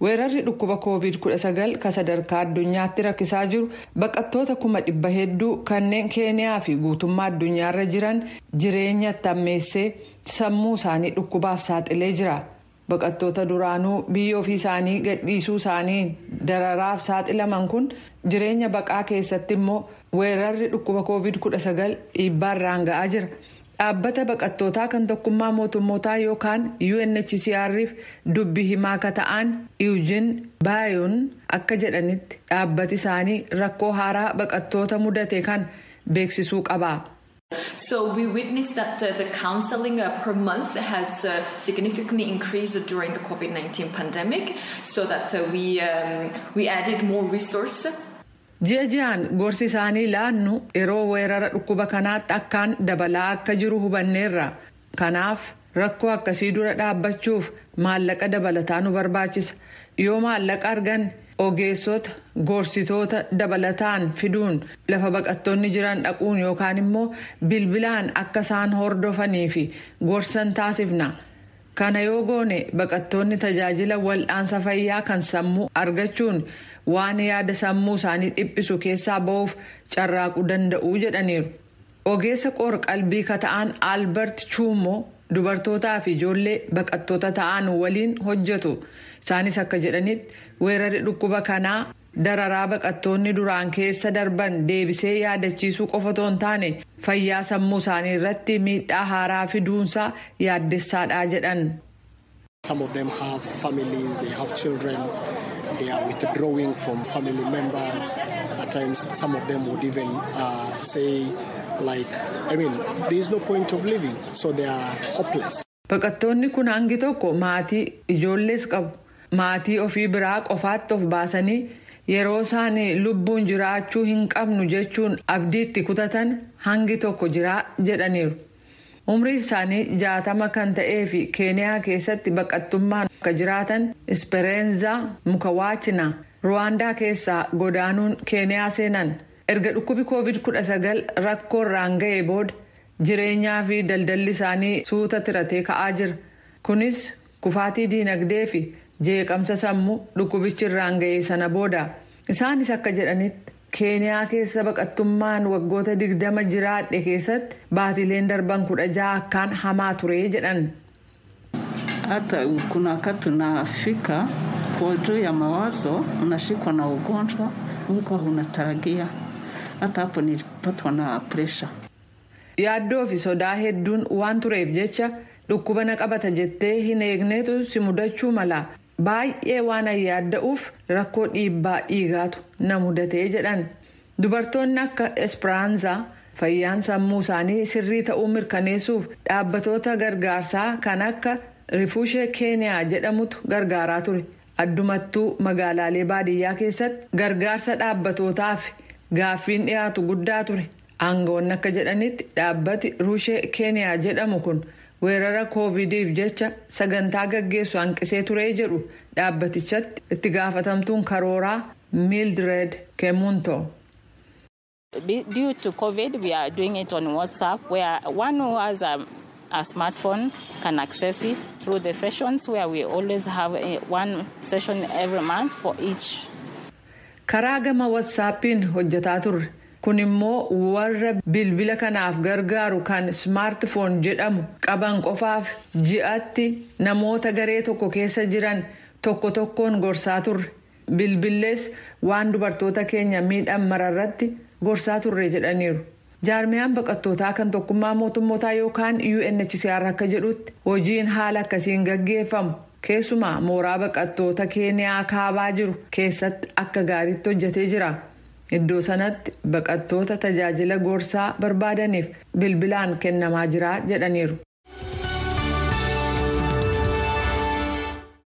Weerarri dhukkuba COVID-19 ka sadarkaa addunyaatti rakkisaa jiru baqattoota 100,000 hedduu kanneen Keeniyaa fi guutummaa addunyaarra jiran jireenya tammeessee sammuu isaanii dhukkubaaf saaxilee jira. Baqattoota duraanuu biyya ofii isaanii gadhiisuu isaanii dararaaf saaxilaman kun jireenya baqaa keessatti immoo weerarri dhukkuba COVID-19 dhiibbaarraan ga'aa jira. Dhaabbata baqattootaa kan Tokkummaa Mootummootaa yookaan UNHCR'if dubbi himaa akka ta'an Eugene Bayoon akka jedhanitti, dhaabbati isaanii rakkoo haaraa baqattoota mudate kan beeksisuu qaba. So we witnessed that the counseling per month has significantly increased during the COVID-19 pandemic, so that we added more resource. Ji'a ji'aan gorsi isaanii laannu yeroo weerara dhukkuba kanaatti akkaan dabalaa akka jiru hubanneerra. Kanaaf rakkoo akkasii dura dhaabbachuuf maallaqa dabalataa nu barbaachisa. Yoo maallaqa arganne, ogeessota gorsitoota dabalataan fiduun lafa baqattoonni jiran dhaquun yookaan immoo bilbilaan akka isaan hordofanii fi gorsan taasifna. Kana yoo goone, baqattoonni tajaajila wal'aansa fayyaa kan sammuu argachuun waan yaada sammuu isaanii dhiphisu keessaa ba'uuf carraaquu danda'u jedhaniiru. Ogeessa qoor qalbii ka ta'an Albert Chuumoo dubartootaa fi ijoollee baqattoota ta'an waliin hojjetu. Isaanis akka jedhanitti, weerarri dhukkuba kanaa dararaa baqattoonni duraan keessa darban deebisee yaadachiisuu qofa otoo hin taane, fayyaa sammuu isaanii irratti miidhaa haaraa fiduunsaa yaaddessaadha jedhan. Some of them have families, they have children, they are withdrawing from family members. At times, some of them would even say, like, I mean, there is no point of living, so they are hopeless. Baqattoonni kun hangi tokko maatii, ijoollees qabu. Maatii ofii biraa qofaatti of baasanii yeroo isaan lubbuun jiraachuu hin qabnu jechuun abdiitti kutatan hangi tokko jiraa jedhaniiru. Umrii isaanii 60 kan ta'ee fi Keeniyaa keessatti baqattummaan akka jiraatan Ispereenza Mukawaachina Ruwaandaa keessaa godaanuun Keeniyaa seenan. Erga dhukkubi COVID-19 rakkoo irraan ga'ee booda jireenyaa fi daldalli isaanii suuta tiratee ka'aa jira. Kunis kufaatii diinagdee fi jeeqamsa sammuu dhukkubichi irraan ga'e sana booda. Isaanis akka jedhanitti, Keeniyaa keessa baqattummaan waggoota 20 jiraadhe keessatti baatileen darban 16 akkaan hamaa ture jedhan. Hata kuna wakati unafika kwa juu ya mawazo, unashikwa na ugonjwa ulikuwa unatarajia. Hata hapo nilipatwa na presha. Yaaddoo fi sodaa hedduun waan tureef jecha dhukkuba na qabata jettee hin eegneetu si mudachuu mala. Baay'ee waan yaadda'uuf rakkoo dhiibbaa dhiigaatu na mudatee jedhan. Dubartoonni akka Espiraanzaa fayyaan sammuu isaanii sirrii ta'uu mirkaneessuuf dhaabbatoota gargaarsaa kan akka Rifuushee Keeniyaa jedhamutu gargaaraa ture. Addumattuu magaalaalee baadiyyaa keessatti gargaarsa dhaabbatootaaf gaaffiin dhiyaatu guddaa ture. Aangawoonni akka jedhanitti, dhaabbati Ruushee Keeniyaa jedhamu kun weerara koovidiif jecha sagantaa gaggeessu hanqisee ture jedhu dhaabbatichatti itti gaafatamtuun karooraa Mildred Kemunto. Due to COVID, we are doing it on WhatsApp, where one who has a smartphone can access it through the sessions, where we always have one session every month for each. Karaa gama WhatsAppiin hojjetaa turre. Kun immoo warra bilbila kanaaf gargaaru kan smartphone jedhamu qaban qofaaf ji'atti namoota garee tokko keessa jiran tokko tokkoon gorsaa turre. Bilbillees waan dubartoota keenya miidhan mararratti gorsaa turre jedhaniiru. Jaarmiyaan baqattootaa kan Tokkummaa Mootummootaa yookaan UNHCR akka jedhutti, hojiin haala akkasiin gaggeeffamu keessumaa mooraa baqattoota Keeniyaa kaabaa jiru keessatti akka gaariitti hojjetee jira. Iddoo sanatti baqattoota tajaajila gorsaa barbaadaniif bilbilaan kennamaa jira jedhaniiru.